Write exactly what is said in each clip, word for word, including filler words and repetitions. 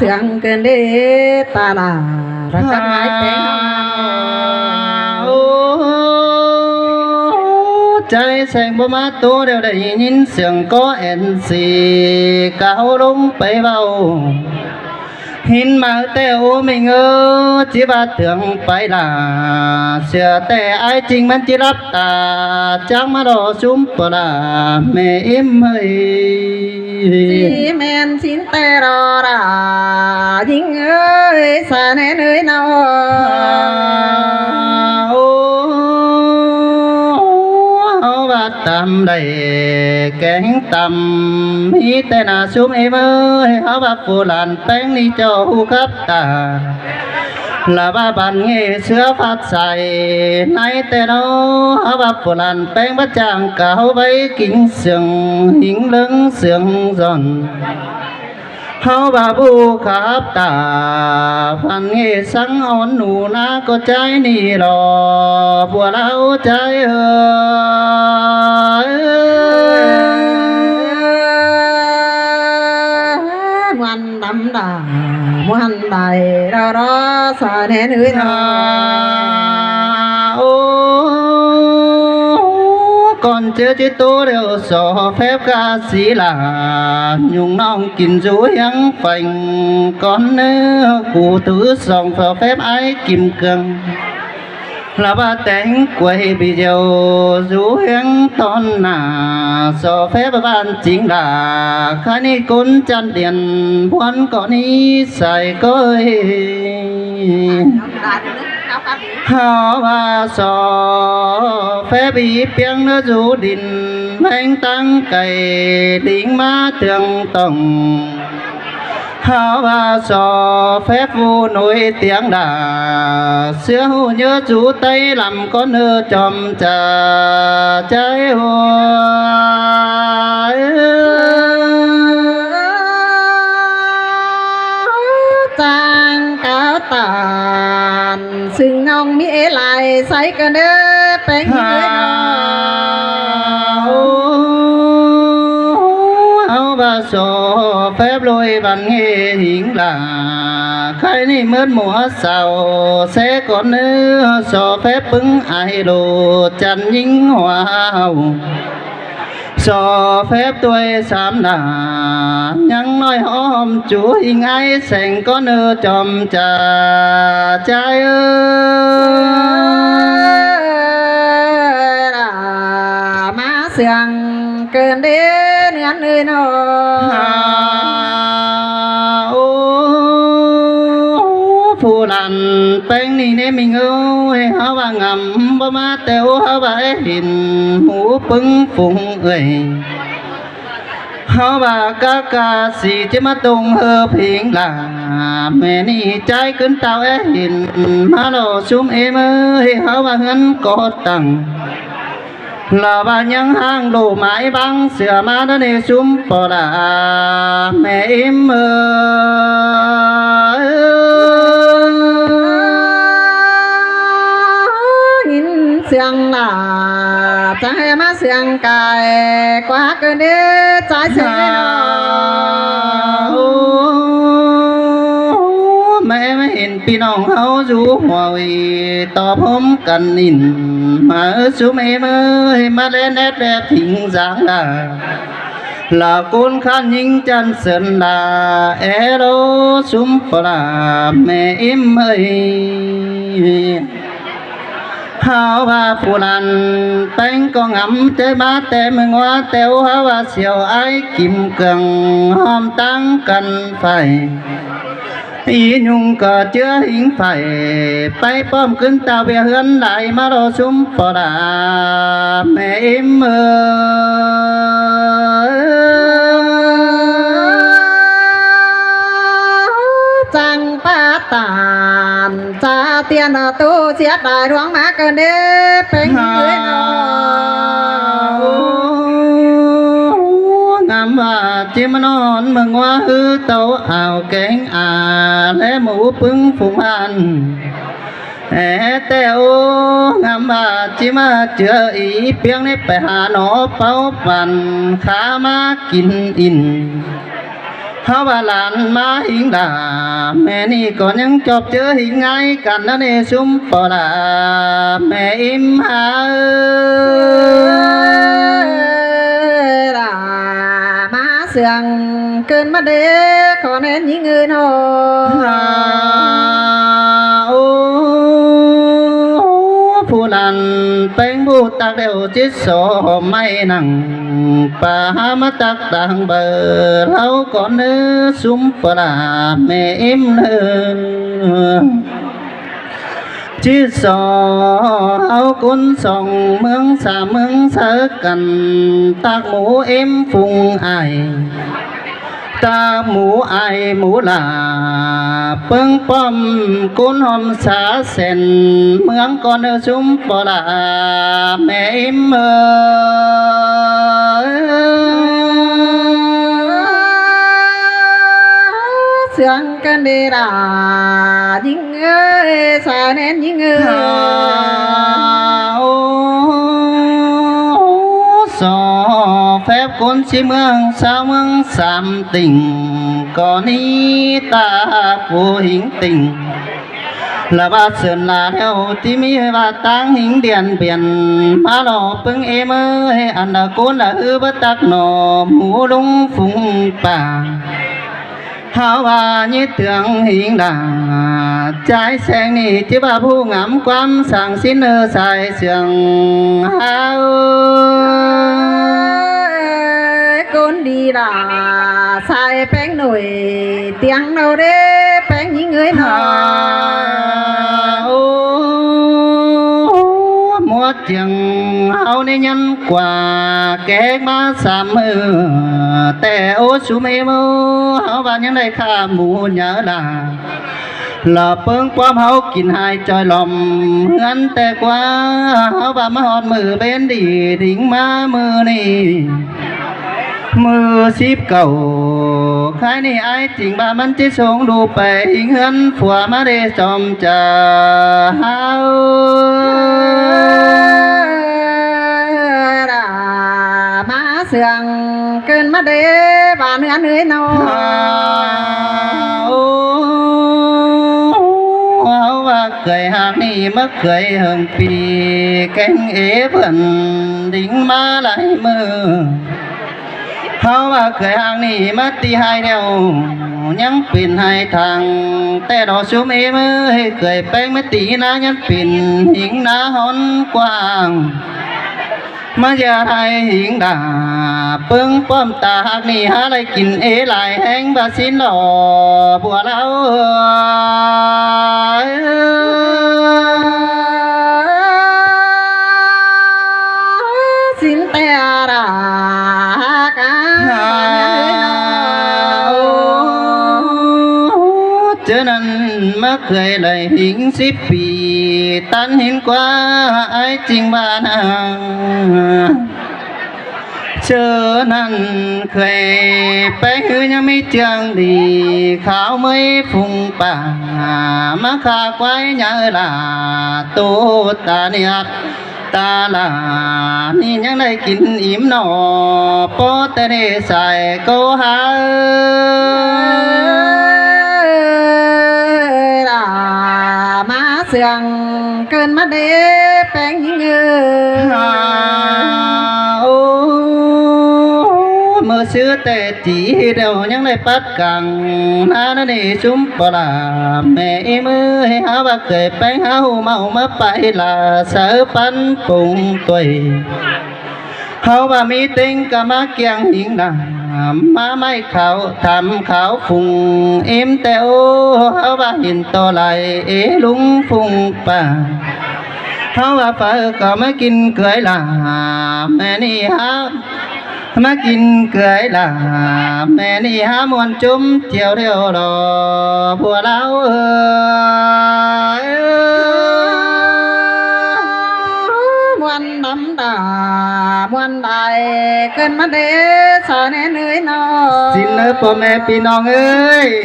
Sương cơn đế ta là rắc cắp mái té. Ô, ꞌchái seng báu ꞌmá ꞌtố đeo đảy ꞌnhính sương ꞌcó ẻn sí cáo ꞌlống pay ꞌvạu. ꞌHính máư té ú ꞌmí ꞌngớ, ꞌchí ꞌva tương pay lả. Sửa té ải ꞌching ꞌmắn ꞌchí lắp ta, chắng ꞌmá lo ꞌsúm pua lả, ꞌmẹ ím ơi. ꞌChí ꞌmen ꞌchín té lo lả, ꞌnhính ơi, sa ꞌnén ơi ꞌnọ. Ô, ꞌháu ꞌva tăm đảy kéng tăm, ꞌmí té ꞌna ꞌsúm ím ơi, ꞌháu ꞌva phủ lan ꞌpéng ꞌnị ꞌchọ ꞌhụ khắp ta. Lả ꞌva bản ꞌnghê sứa phát sai ꞌnái té ꞌnọ, ꞌháu ꞌva phủ lan ꞌpéng bá chang cáo váy kính sương, hính ꞌlớng sương dọn. ꞌHáu ꞌva báu khắp ta, bản ꞌnghê sắng ón nụ ꞌná ꞌcọ ꞌchái ꞌnị lo, bua ꞌláo ꞌchái ơi. ꞌMuôn tăm đa, ꞌmuôn đảy lo lo, sa ꞌnén ơi ꞌnọ. Ô, ꞌcọn ꞌchớ ꞌchí ꞌtố đeo so phép cá sí lả, ꞌnhung ꞌnọng kin dú hiếng pheng, ꞌcọn ꞌnớ phủ thứ song so phép ải kim cương. Lả ꞌva téng quay video dú hiếng ꞌtọn nả, so phép bản chính lả, khái ꞌnị ꞌcốn chăn điện, ꞌmuôn ꞌcọ ꞌnị sai ꞌcọ ơi. ꞌHáu ꞌva so phép í ꞌpiếng ꞌnớ dú đin, ꞌhéng ꞌtáng cay, đính ꞌmá tương tỏng. ꞌHáu ꞌva so phép phủ nối tiếng đa, sứa ꞌhụ ꞌnhớ dú ꞌTáy lăm ꞌcón ꞌnớ chom chả ꞌchái ơi. Chang cáo tản, sưng ꞌnọng ꞌmí ế lai, sáy cơn đế, ꞌpéng ꞌnị ơi ꞌnọ. Ô, ꞌháu ꞌva so phép ꞌlội bản ꞌnghê hính lả, khái ꞌnị ꞌmớt mùa sau, sé ꞌcọn ꞌnớ so phép ꞌpứng ai ꞌlô, chăn ꞌnhính hua hảu. So phép ꞌtoi sam lả, ꞌnhắng ꞌnọi ꞌhóm chú hính ải seng ꞌcón ꞌnớ chom chả ꞌchái ơi. Lả ꞌmá sương cơn đế ꞌnưn ơi ꞌnọ. Ô, phủ lan ꞌpéng ꞌnị ꞌnê ꞌmí ꞌngớ, ꞌháu ꞌva ngắm báu ꞌmá té ú, ꞌháu ꞌva é hên hú ꞌpứng phung ơi. ꞌHáu ꞌva cá cá sí ꞌchí ꞌmá tông ꞌhơ phính lả, ꞌmẹ ꞌnị ꞌchái cứn táo é hên ꞌmá lo ꞌsúm ím ơi, ꞌháu ꞌva ꞌhướn ꞌcọ tẳng. Lả ꞌva ꞌnhắng ꞌháng ꞌlô mai báng sửa ꞌmá ꞌnớ ꞌnê ꞌsúm pua lả, ꞌmẹ ím ơi. ꞌNhính sương lả, chắng ꞌhê ꞌmá sương cai, ꞌquá cơn đế ꞌchái sương ơi ꞌnọ. Ô, ꞌmẹ ꞌmá hên ꞌpi ꞌnọng ꞌháu dú ꞌhua ꞌtọp ꞌhôm căn ꞌnịn, ꞌmá ꞌsúm ím ơi, ꞌmá ꞌlé nét ꞌlé phính dáng lả. Lả ꞌcốn khăn ꞌnhính chăn sươn lả, é ꞌlô ꞌsúm pua lả ꞌmẹ ím ơi. ꞌHáu ꞌva phủ lan ꞌpéng ꞌcọ ngắm ꞌchái ꞌmá té ꞌmướng ꞌva té ú, ꞌháu ꞌva siêu ải kim cương ꞌhôm ꞌtáng căn phải. Í ꞌnhung ꞌcọ ꞌchưa hính phải, pay ꞌpọm cứn ta ꞌviạk ꞌhướn lai ꞌmá lo ꞌsúm pua lả ꞌmẹ ím ơi. Chắng pá tản, chả tiên tu siết đai ꞌluống ꞌmá cơn đế ꞌpéng ơi ꞌnọ. Ngắm ꞌva ꞌchí ꞌmá ꞌnón ꞌmướng ꞌva ꞌhứ tảu ao kéng a, ꞌlé mú ꞌpứng phung ăn. É té ô, ngắm ꞌva ꞌchí ꞌmá ꞌchưa í ꞌpiếng ꞌnị pay ha nó páu păn khá ꞌmá kin in. Hảư ꞌva lan ꞌmá hing đa, ꞌme ꞌnị ꞌcọ ꞌnhắng chóp ꞌchớ hing ải căn ꞌnớ ꞌnê ꞌsúm ꞌpo đa, ꞌme ím hảư đa ꞌmá ꞌsướng ꞌcứn ꞌmá đé, ꞌcọ ꞌnén ꞌnhính ꞌới ꞌnọ. Ơ, phủ lan ꞌpéng phủ tắc đeo chết so ꞌmạy nẳng, pá hák ꞌmá tắc tang bơ ꞌháu ꞌcọ ꞌnớ ꞌsúm ꞌpo đa, ꞌme ím ꞌnớ. Chết so ꞌháu ꞌcốn song ꞌmướng sam ꞌmướng sáư căn, tắc mú ím phung ải, tắc mú ải mú lả, ꞌpứng ꞌpọm ꞌcốn ꞌhôm sa sen ꞌmướng ꞌcọ ꞌnớ ꞌsúm ꞌpo đa, ꞌme ím ꞌnớ. ꞌSướng ꞌcứn đé đa, ꞌnhính ꞌới, sai ꞌnén ꞌnhính ꞌới. So phép ꞌcốn sí ꞌmướng ꞌsáo ꞌmướng sam tỉnh, ꞌcọ ꞌnị ta phủ hính tỉnh. Lả ꞌva sươn lả ꞌlẹo ꞌchí ꞌmí ꞌva ꞌtáng hính Điện Biên, ꞌmá lo ꞌpứng ím ꞌnớ, ăn lả ꞌcốn lả ꞌhứ báu tắc ꞌnọ, mú ꞌlung phung pả. Hảư ꞌva ꞌnhí ꞌtương hính đa, ꞌchái seng ꞌnị ꞌchí ꞌva phủ ngắm ꞌquám sang ꞌsín ꞌnớ sai ꞌsướng hảư ꞌcốn đi đa, sai ꞌpéng ꞌnọi, ꞌtiếng ꞌnọ đé ꞌpéng ꞌnhính ꞌới ꞌnọ. Ơ, ơ, ꞌmá ꞌtiếng ꞌháu ꞌnị ꞌnhắng ꞌquá kéng ꞌmá sam ꞌmự, ꞌtẹ ố ꞌsúm ꞌmự ꞌháu ꞌva ꞌnhắng đảy khả mú nháư đa. Lả ꞌpứng ꞌquám ꞌháu kin ꞌhại ꞌchoi lom ꞌhướn ꞌtẹ ꞌquá, ꞌháu ꞌva ꞌmá ꞌhọt ꞌmự ꞌvến đi đính ꞌmá ꞌmự ꞌnị. ꞌMự síp cảu, khái ꞌnị ải ching ꞌva ꞌmắn ꞌchí sông đu pay hính ꞌhướn phua ꞌmá đé chom chaư hảư đa ꞌmá ꞌsướng ꞌcứn ꞌmá đé ꞌva ꞌnưn ꞌnới ꞌnọ. Ơ, ơ, ꞌháu ꞌva khơi ꞌhặc ꞌnị ꞌmá khơi hơng pi kéng ế bươn đính ꞌmá lai ꞌmự. ꞌHáu ꞌva khơi ꞌhặc ꞌnị ꞌmá ti ꞌhại ꞌlẹo, ꞌnhắng pên ꞌhại thang, ꞌtẹ ꞌnọ ꞌsúm ꞌmự khơi ꞌpéng ꞌmá ti ꞌná ꞌnhắng pên hính ꞌná ꞌhón quảng. ꞌMá ꞌdệt ꞌhại hính đa, ꞌpứng ꞌpọm ta ꞌhặc ꞌnị hák đảy kin ế lai ꞌhéng ꞌva ꞌsín lo bua ꞌlẹo. ꞌSín ꞌtẹ đa ꞌhặc ꞌnị ꞌnớ. Ơ, ơ, ꞌchớ ꞌnặn ꞌmá khơi đảy hính síp pi, ꞌtán hính ꞌquá ải ching ꞌva ꞌnặn. ꞌChớ ꞌnặn khơi ꞌpéng ꞌhứ ꞌnhắng ꞌmí ꞌchương đi, khảu ꞌmới phung pả ꞌmá khả ꞌquái nháư lả, tô ta ꞌnị ắt ta lả ꞌnị ꞌnhắng đảy kin ím ꞌnọ, ꞌpó ꞌtẹ ꞌnị sai ꞌcọ hảư đa ꞌmá ꞌsướng ꞌcứn ꞌmá đé ꞌpéng ꞌnhính ꞌnớ. Ơ, ơ, ꞌmự ꞌsứ ꞌtẹ ꞌchí ꞌlẹo ꞌnhắng đảy pắt cang ꞌná ꞌnớ ꞌnị ꞌsúm ꞌpo đa, ꞌme ꞌmự ꞌhứ hák ꞌva khơi ꞌpéng hák ꞌhụ ꞌmá ꞌmá pay lả sáư păn pông ꞌtoi. ꞌHáu ꞌva ꞌmí ꞌtếng ꞌcọ ꞌmá kiêng hính đa, ꞌmá ꞌmạy khảu tham khảu phung ím ꞌtẹ ố, ꞌháu ꞌva hên ꞌto lai ế ꞌlung phung pả. ꞌHáu ꞌva phaư ꞌcọ ꞌmá kin cưới lả, ꞌme ꞌnị hák ꞌmá kin cưới lả, ꞌme ꞌnị hák ꞌmuôn ꞌchốm ꞌchiêu ꞌlẹo lo bua ꞌlẹo. Ơ, ꞌmuôn lắm đa, ꞌmuôn lai ꞌcứn ꞌmá đé sai ꞌnén ꞌnới ꞌnọ. ꞌSín ꞌnớ ꞌpo ꞌme ꞌpi ꞌnọng ơi.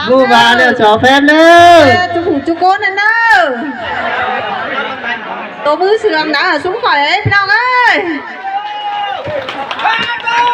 ꞌVu va ꞌlẹo so phép ꞌnớ. Ê, ꞌchu phủ ꞌchu ꞌcốn ꞌnớ ꞌnớ. Tô ꞌmứ ꞌsướng đa ꞌsúm khỏi ꞌpi ꞌnọng ơi.